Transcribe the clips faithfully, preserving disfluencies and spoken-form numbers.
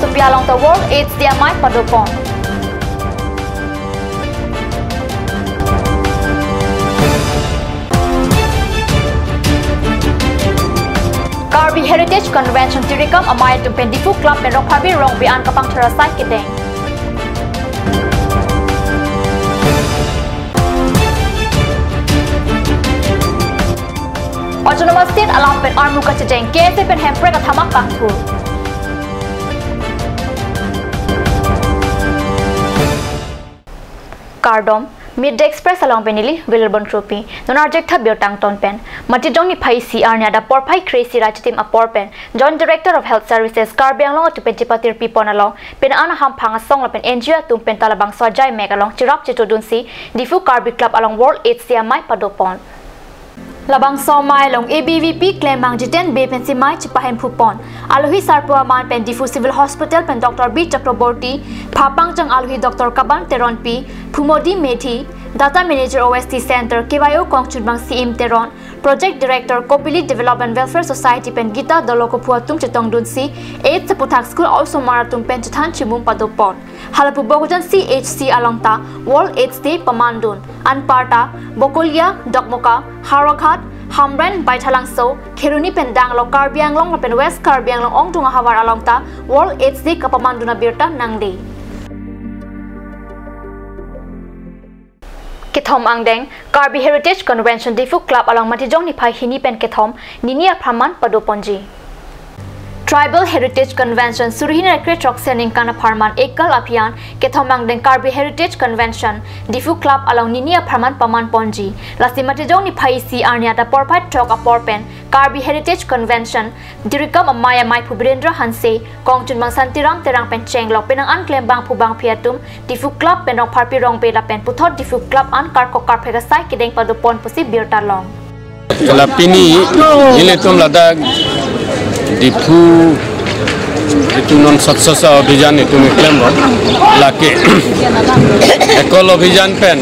Supi along ta World AIDS Day amei padopon. Karbi Heritage Convention tirikam amei atum pen Diphu Club pen Rongpharpi Rongpi an kapangthir asai kedeng. Autonomous State alam pen armu kachejeng, K S A pen Hemprek athama kangthur. Kardom, Midday Express along pen neli Wilbon Tropi. Non arjek thap birta angton pen. Matijong niphai isi arni adap porphai kre-isi ra chitim apor pen Joint Director of Health Services Karbi Anglong atum pen chipatir pipon along, pen an ahamphang asong lapen N G O atum pen ta labangso ajai mek along chirap chitudunsi Diphu Karbi Club along World AIDS Day amei padopon. Labangso amei along A B V P klembang Jiten Bey pensi mei chipahem phupon. Alohi sarpo aman pen Diphu Civil Hospital pen Doctor B Chakraborty, phapangjang alohi Doctor Kaban Teronpi, Phumodi Medhi, Data Manager O S T Center K Y O kongchunbang C M Teron, Project Director Kopili Development Welfare Society pen Gita Dolokophu atum chetongdunsi AIDS aphuthak school a-osomar atum pen chethan chimum padopon. Halapu Bokajan C H C along ta World AIDS Day pamandun. Anparta Bokolia, Dokmoka, Howraghat, Hamren, Baithalangso, Kheroni pen dang lo Karbi Anglong lapen West Karbi Anglong ongdung ahavar along ta World AIDS Day kapamandun abirta nangde. Kethom angdeng, Karbi Heritage Convention Diphu Club along Matijong niphai hini pen kethom, nini apharman padoponji. Tribal Heritage Convention suri hini ra krethrok se ningkan apharman Ekal Abhiyan, kethom angdeng Karbi Heritage Convention Diphu Club along nini apharman pamanponji. Lasi Matijong niphai isi arni adap porphai throk apor pen Karbi Heritage Convention tirikam amei ameiphu Birendra Hanse, kongchunbang Santiram Terang pen chenglok penang an klembangphu bangphi atum Diphu Club pen Rongpharpi Rongpi lapen puthot Diphu Club an karkok karphek asai kedeng padopon pusi birta long. Kala pini ilitum ladak Diphu itum non Swachhata Abhiyan itum klemlo, lake Ekal Abhiyan pen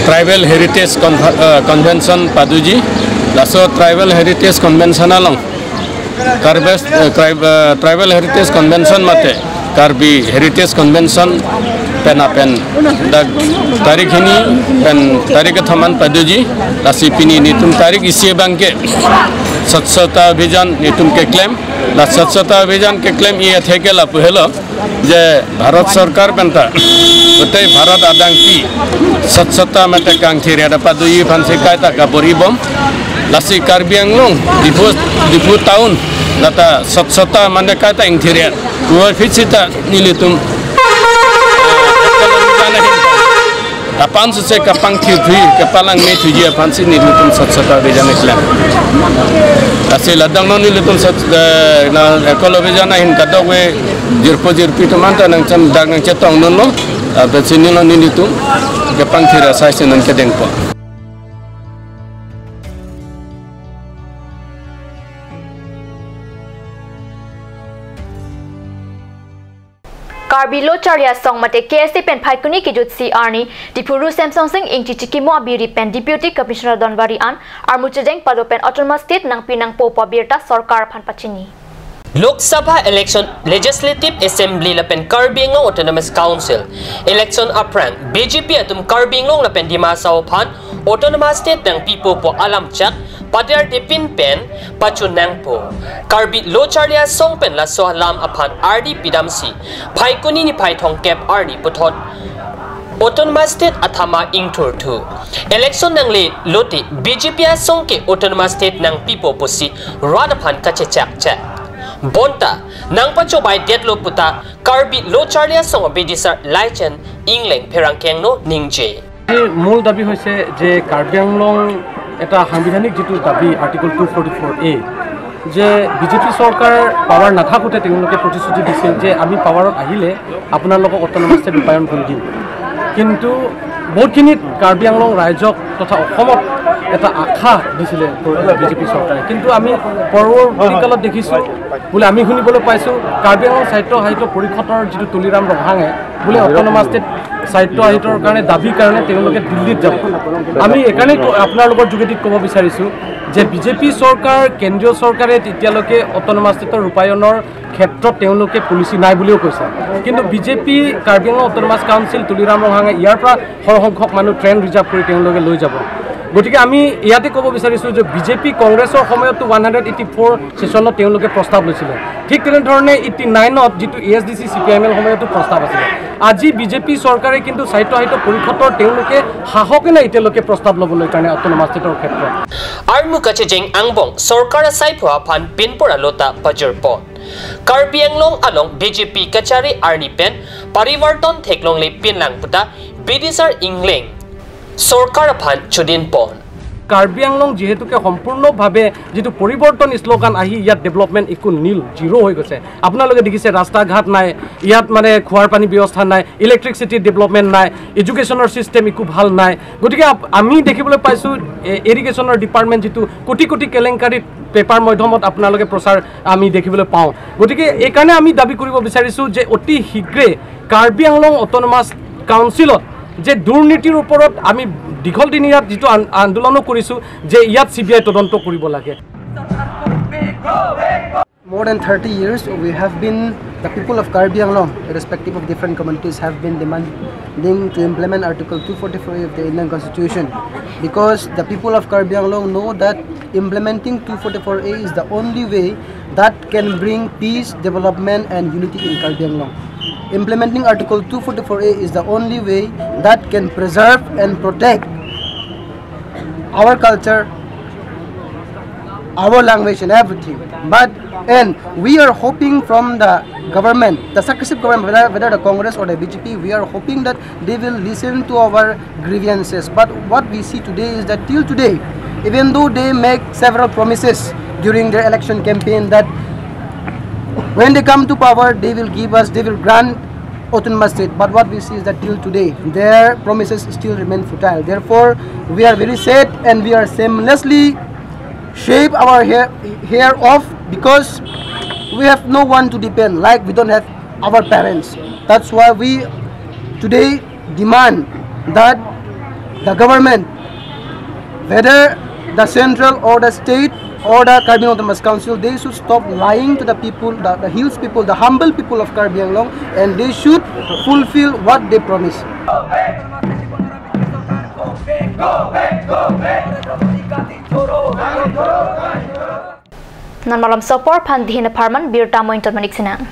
Tribal Heritage Con-, eh, Convention padoji, laso Tribal Heritage Convention along Karbi, eh, Trib-, eh, Tribal Heritage Convention mate Karbi Heritage Convention pen apen dak tarik hini pen tarik kethom an padoji, lasi pini nelitum tarik isi abangke Swachhata Abhiyan nelitum keklem, la Swachhata Abhiyan keklem i atheke lapu helo je Bharat Sorkar pen ta, gotei Bharat adang pi Swachhata mate kangthir-et apadoji aphansi kaita kabor-ibom. Lasi Karbi Anglong, Diphu, Diphu town, lata Swachhata mane kaita ingthir-et. Kuwa phit sita nelitum. Aphan suse kapangthir thuji, kapalang me thuji aphansi nelitum Swachhata Abhiyan keklem. Lasi ladak non nelitum Swachh-, eh, na Ekal Abhiyan ahin kadokave jirpo jirpi atum anta nangchem dak nangchetongdunlo, ah, pensi neli non nelitum kapangthir asai si nangkedengpo. Karbi Lo Charli Asong mate K S A pen Phaikuni kejut isi arni Diphu Ru Semsonsing Ingti chikimo abiri pen Deputy Commissioner Donbari an armu chejeng pado pen Autonomous State nangpi nangpo pu abirta sorkar aphan pachini. Lok Sabha election, Legislative Assembly lapen Karbi Anglong Autonomous Council election aphrang B J P atum Karbi Anglong lapen Dima Hasao aphan Autonomous State nangpipo pu alam chak pader depin pen pachun nangpo. Karbi Lo Charli Asong pen laso alam aphan ardi pidamsi Phaikuni niphai thomkep arni puthot Autonomous State athama ingthurthu. Election nangle lote B J P asong ke Autonomous State nangpipo pusi rat aphan kachechakchak. Bonta nangpachobai detlo puta Karbi Lo Charli Asong abidisar Laichen Ingleng pherang kengno ningje. এই মূল দাবী হৈছে যে কাৰ্বি আংলং এটা সাংবিধানিক যিটো দাবী article two forty four এ, যে বিজেপি চৰকাৰ পাৱাৰ নাথাকোঁতে তেওঁলোকে প্ৰতিশ্ৰুতি দিছিল যে আমি পাৱাৰত আহিলে আপোনালোকক অট'নমাছ ষ্টেট ৰূপায়ণ কৰি দিম। কিন্তু বহুতখিনি কাৰ্বি আংলং ৰাইজক তথা অসমত এটা আশা দিছিলে বিজেপি চৰকাৰে, কিন্তু আমি পৰৱৰ্তী কালত দেখিছোঁ, বোলে আমি শুনিবলৈ পাইছোঁ কাৰ্বি আংলং স্বায়ত্তশাসিত পৰিষদৰ যিটো তুলিৰাম ৰংহাঙে বোলে অট'নমাছ ষ্টেট স্বায়ত্তশাসিতৰ কাৰণে দাবীৰ কাৰণে তেওঁলোকে দিল্লীত যাব। আমি এইকাৰণে আপোনালোকৰ যোগেদি ক'ব বিচাৰিছোঁ যে বিজেপি চৰকাৰ, কেন্দ্ৰীয় চৰকাৰে তেতিয়ালৈকে অট'নমাছ ষ্টেটৰ ৰূপায়ণৰ ক্ষেত্ৰত তেওঁলোকে পলিচি নাই বুলিও কৈছে। কিন্তু B J P Karbi Anglong autonomous council Tuliram ৰংহাঙে ইয়াৰ পৰা সৰহ সংখ্যক মানুহ ট্ৰেইন ৰিজাৰ্ভ কৰি তেওঁলোকে লৈ যাব। গতিকে আমি ইয়াতে ক'ব বিচাৰিছোঁ যে বি জে পি কংগ্ৰেছৰ সময়তো ওৱান হাণ্ড্ৰেড এইটি ফ'ৰ ছেছনত তেওঁলোকে প্ৰস্তাৱ লৈছিলে, ঠিক তেনেধৰণে এইটি নাইনত যিটো A S D C C P I M L সময়তো প্ৰস্তাৱ আছিলে। আজি বি জে পি চৰকাৰে কিন্তু স্বায়ত্তশাসিত পৰিষদৰ তেওঁলোকে সাহসে নাই এতিয়ালৈকে প্ৰস্তাৱ ল'বলৈ কাৰণে অট'নমাছ ষ্টেটৰ ক্ষেত্ৰত। Armu kachejeng angbong sorkar asai phu aphan pinpur alota pajirpon. Karbi Anglong along B J P kachari arni pen parivarton theklongle pinlang puta Bidisar Engleng sorkar aphan chodinpon. Karbi আংলং যিহেতুকে সম্পূৰ্ণভাৱে যিটো পৰিৱৰ্তন শ্লোগান আহি ইয়াত ডেভেলপমেণ্ট একো নীল, জিৰ' হৈ গৈছে। আপোনালোকে দেখিছে ৰাস্তা ঘাট নাই, ইয়াত মানে খোৱাৰ পানী ব্যৱস্থা নাই, ইলেক্ট্ৰিচিটি ডেভেলপমেণ্ট নাই, এডুকেশ্যনৰ ছিষ্টেম একো ভাল নাই। গতিকে আপ- আমি দেখিবলৈ পাইছোঁ এ- এৰিগেশ্যনৰ ডিপাৰ্টমেণ্ট যিটো কোটি কোটি কেলেংকাৰীত পেপাৰ মাধ্যমত আপোনালোকে প্ৰচাৰ আমি দেখিবলৈ পাওঁ। গতিকে এইকাৰণে আমি দাবী কৰিব বিচাৰিছোঁ যে অতি শীঘ্ৰে কাৰ্বি আংলং অট'নমাছ কাউন্সিলত যে দুৰ্নীতিৰ ওপৰত আমি দীঘল দিনীয়া যিটো আন- আন্দোলনো কৰিছোঁ যে ইয়াত চি বি আই তদন্ত কৰিব লাগে। More than thirty years, we have been, the people of Karbi Anglong, irrespective of different communities, have been demanding to implement Article two forty-four A of the Indian Constitution, because the people of Karbi Anglong know that implementing two forty-four A is the only way that can bring peace, development, and unity in Karbi Anglong. Implementing Article two forty-four A is the only way that can preserve and protect our culture, our language and everything. But and we are hoping from the government, the successive government, whether, whether the Congress or the B J P, we are hoping that they will listen to our grievances. But what we see today is that till today, even though they make several promises during their election campaign that when they come to power, they will give us, they will grant autonomous state. But what we see is that till today, their promises still remain futile. Therefore, we are very sad and we are shamelessly shave our hair, hair off because we have no one to depend, like we don't have our parents. That's why we today demand that the government, whether the central or the state or the Karbi Anglong Autonomous Council, they should stop lying to the people, the, the hills people, the humble people of Karbi Anglong, and they should fulfill what they promise. Non malom sopor aphan dihin apharman birta mointon manik sinang.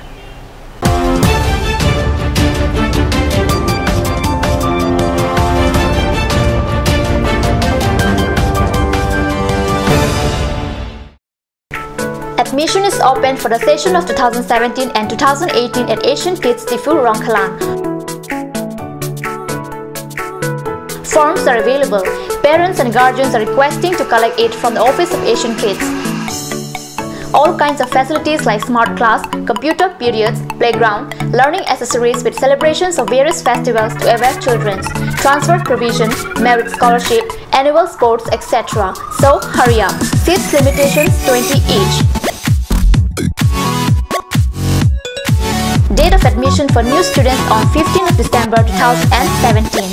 Admission is open for the session of two thousand seventeen and two thousand eighteen at Asian Kids Diphu, Rongkhalang. Forms are available. Parents and guardians are requesting to collect it from the office of Asian Kids. All kinds of facilities like smart class, computer periods, playground, learning accessories with celebrations of various festivals to aware children, transfer provision, merit scholarship, annual sports, et cetera. So hurry up. Seats limitations twenty each. Date of admission for new students on fifteenth of December two thousand seventeen.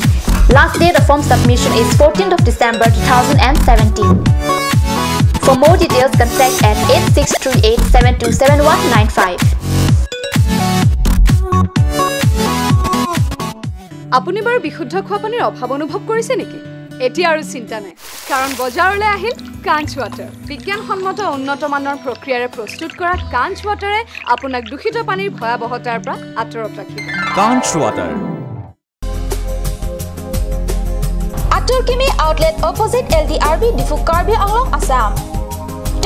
Last date of form submission is fourteenth of December two thousand seventeen. For more details, contact at eight six three eight seven two seven one nine five. আপুনি বাৰু বিশুদ্ধ খোৱা পানীৰ অভাৱ অনুভৱ কৰিছে নেকি? এতিয়া আৰু চিন্তা নাই, কাৰণ বজাৰলৈ আহিল কাঞ্চ ৱাটাৰ। বিজ্ঞানসন্মত উন্নত মানৰ প্ৰক্ৰিয়াৰে প্ৰস্তুত কৰা কাঞ্চ ৱাটাৰে আপোনাক দূষিত পানীৰ ভয়াৱহতাৰ পৰা আঁতৰত ৰাখিব। Kanch Water. Atur Kimi Outlet, opposite L D R B, Diphu, Karbi Anglong, Assam.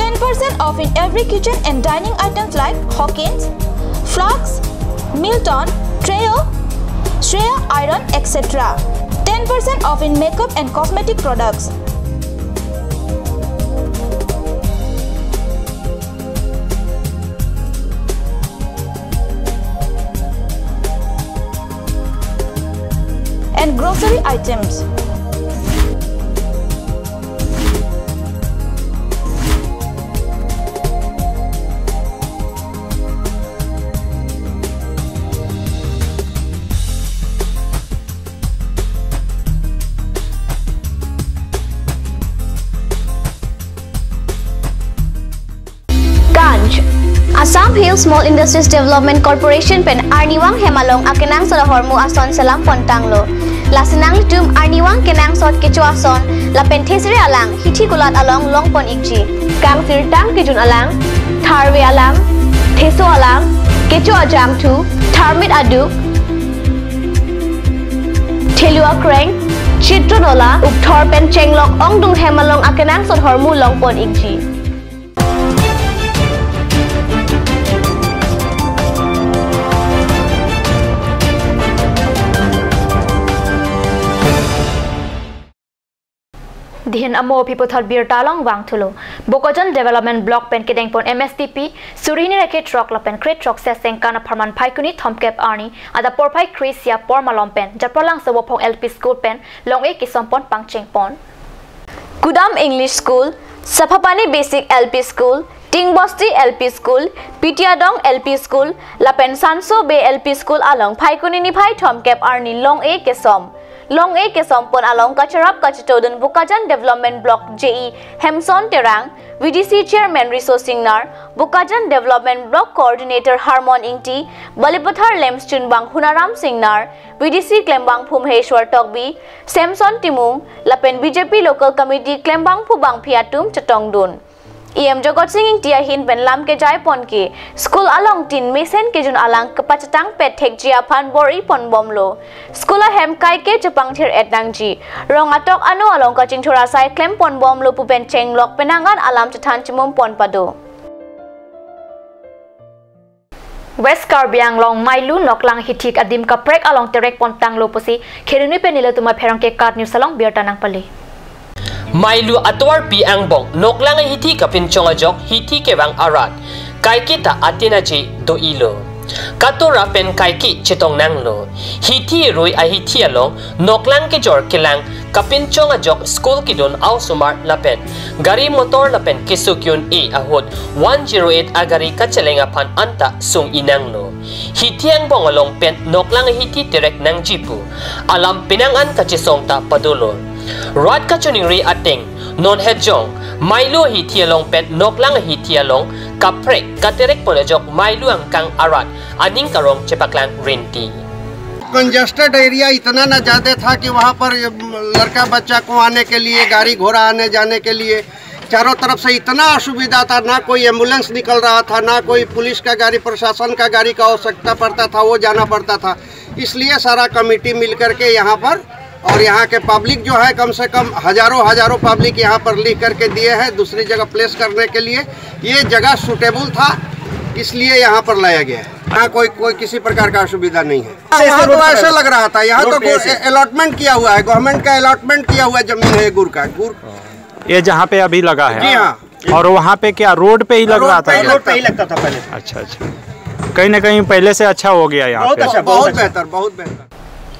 Ten percent off in every kitchen and dining items like Hawkins, Flux, Milton, Trio, Shreya Iron, et cetera. Ten percent off in makeup and cosmetic products. And grocery items. Kanch, Assam Hill Small Industries Development Corporation pen arnivang hem along akenangsot ahormu ason selam pon tanglo. Lasi nanglitum arnivang kenangsot kecho ason lapen thesere alang hithi kulat along long pon ikji. Kangsirtang kejun alang, tharve alang, theso alang, kecho ajangthu, tharmit aduk, thelu akreng, chitro nola, ukthor pen chenglok ongdung hem along akenangsot ahormu long pon ikji. Dihin amo aphi puthot birta along vangthulo. Bokajan Development Block pen kedeng pon M S D P suri hini ra kethrok lapen krethrok seseng kan apharman Phaikuni thomkep arni adap porphai kre-isi apor malom pen Japrolangso Vophong L P School pen long-e kesom pon pangcheng pon. Kudam English School, Saphapani Basic L P School, Tingbosti L P School, Pitiadong L P School, lapen Sanso Bey L P School along Phaikuni niphai thomkep arni long-e kesom. Long-e kesom pon along kacharap kachetodun Bokajan Development Block J E Hemson Terang, V D C Chairman Riso Singnar, Bokajan Development Block Coordinator Harmon Ingti, Balipathar LAMPS chunbang Hunaram Singnar, V D C klembangphu Maheshwar Tokbi, Samson Timung, lapen B J P Local Committee klembangphu bangphi atum chetongdun. E M Jagat Sing Ingti ahin pen lam kejai pon ke, school along tin mesen kejun alang kepachetang pet thekji aphan bor-i pon bomlo. School ahem kaike chepangthir-et nangji. Rong atok ano along kachingthur asai klem pon bomlo pu pen chenglok penang an alam chethan chimum pon pado. West Karbi Anglong Mailu noklang hithi adim kaprek along terek pon tanglo pusi Kheroni pen Nilotima Pherongke KAT News along birta nangpale. Mailu atovarpi angbong noklang hithi kapinchong ajok hithi kevang arat kaiketa atin aje do-ilo. Katora pen kaike chetong nanglo. Hithi rui ahithi along noklang kejor kelang kapinchong ajok school kedun a-osomar lapen gari motor lapen kesuk un-e ahut one zero eight agari kacheleng aphan anta sung-i nanglo. Hithi angbong along pen noklang hithi terek nangji pu alam penang an kachesong ta padolo. Rat kachiningri ateng non hejong Mailu hithi along pen noklang hithi along kaprek katerek pon ajok Mailu angkang arat aning karong chepaklang rinti. Congested area इतना ना ज़्यादा था कि वहाँ पर ये लड़का बच्चा को आने के लिए, गाड़ी घोड़ा आने जाने के लिए चारों तरफ से इतना असुविधा था, ना कोई एम्बुलेंस निकल रहा था, ना कोई पुलिस का गाड़ी, प्रशासन का गाड़ी का आवश्यकता पड़ता था, वो जाना पड़ता था। इसलिए सारा कमेटी मिल करके यहाँ पर, और यहाँ के पब्लिक जो है, कम से कम हजारों हजारों पब्लिक यहाँ पर लिख करके दिए हैं दूसरी जगह प्लेस करने के लिए। ये जगह सूटेबल था, इसलिए यहाँ पर लाया गया है। यहाँ कोई, कोई किसी प्रकार का असुविधा नहीं है। यहाँ तो ऐसा लग रहा था, यहाँ तो अलॉटमेंट किया हुआ है, गवर्नमेंट का अलॉटमेंट किया हुआ जमीन है गुर का, गुर। ये जहाँ पे अभी लगा है? जी हाँ। और वहाँ पे क्या रोड पे ही लग रहा था? रोड पे ही लगता था पहले। अच्छा, अच्छा। कहीं ना कहीं पहले से अच्छा हो गया यहाँ पे। अच्छा, बहुत बेहतर, बहुत बेहतर।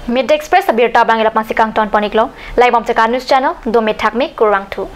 Midday Express abirta abang ila pangsikang ton pon iklo, like bom cheka news channel, dome thakme kurvangthu.